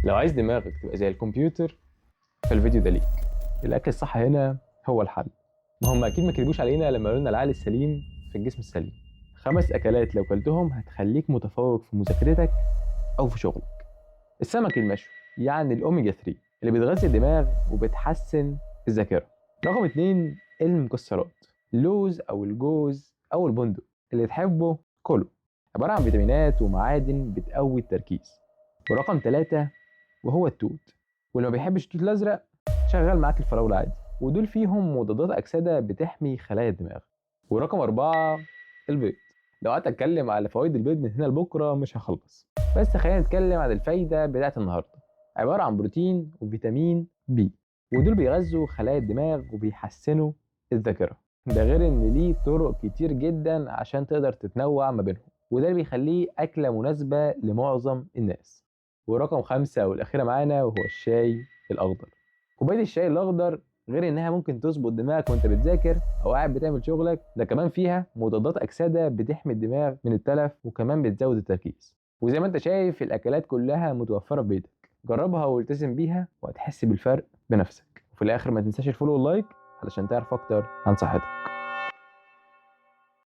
لو عايز دماغك تبقى زي الكمبيوتر فالفيديو ده ليك. الاكل الصح هنا هو الحل. ما هم اكيد ما كذبوش علينا لما قالوا لنا العقل السليم في الجسم السليم. 5 اكلات لو كلتهم هتخليك متفوق في مذاكرتك او في شغلك. السمك المشوي، يعني الاوميجا 3 اللي بتغذي الدماغ وبتحسن الذاكرة. رقم 2 المكسرات، اللوز او الجوز او البندق اللي تحبه كله، عبارة عن فيتامينات ومعادن بتقوي التركيز. ورقم 3 وهو التوت، واللي ما بيحبش التوت الازرق شغال معاك الفراوله عادي، ودول فيهم مضادات اكسده بتحمي خلايا الدماغ. ورقم 4 البيض. لو قعدت اتكلم على فوائد البيض من هنا لبكرة مش هخلص، بس خلينا نتكلم عن الفايدة بتاعت النهارده. عبارة عن بروتين وفيتامين بي، ودول بيغذوا خلايا الدماغ وبيحسنوا الذاكرة. ده غير ان ليه طرق كتير جدا عشان تقدر تتنوع ما بينهم، وده اللي بيخليه اكله مناسبة لمعظم الناس. ورقم 5 والاخيرة معانا وهو الشاي الاخضر. كوباية الشاي الاخضر غير انها ممكن تظبط دماغك وانت بتذاكر او قاعد بتعمل شغلك، ده كمان فيها مضادات اكسده بتحمي الدماغ من التلف وكمان بتزود التركيز. وزي ما انت شايف الاكلات كلها متوفرة في بيتك، جربها والتزم بيها وهتحس بالفرق بنفسك. وفي الاخر ما تنساش ال follow وال like علشان تعرف اكتر عن صحتك.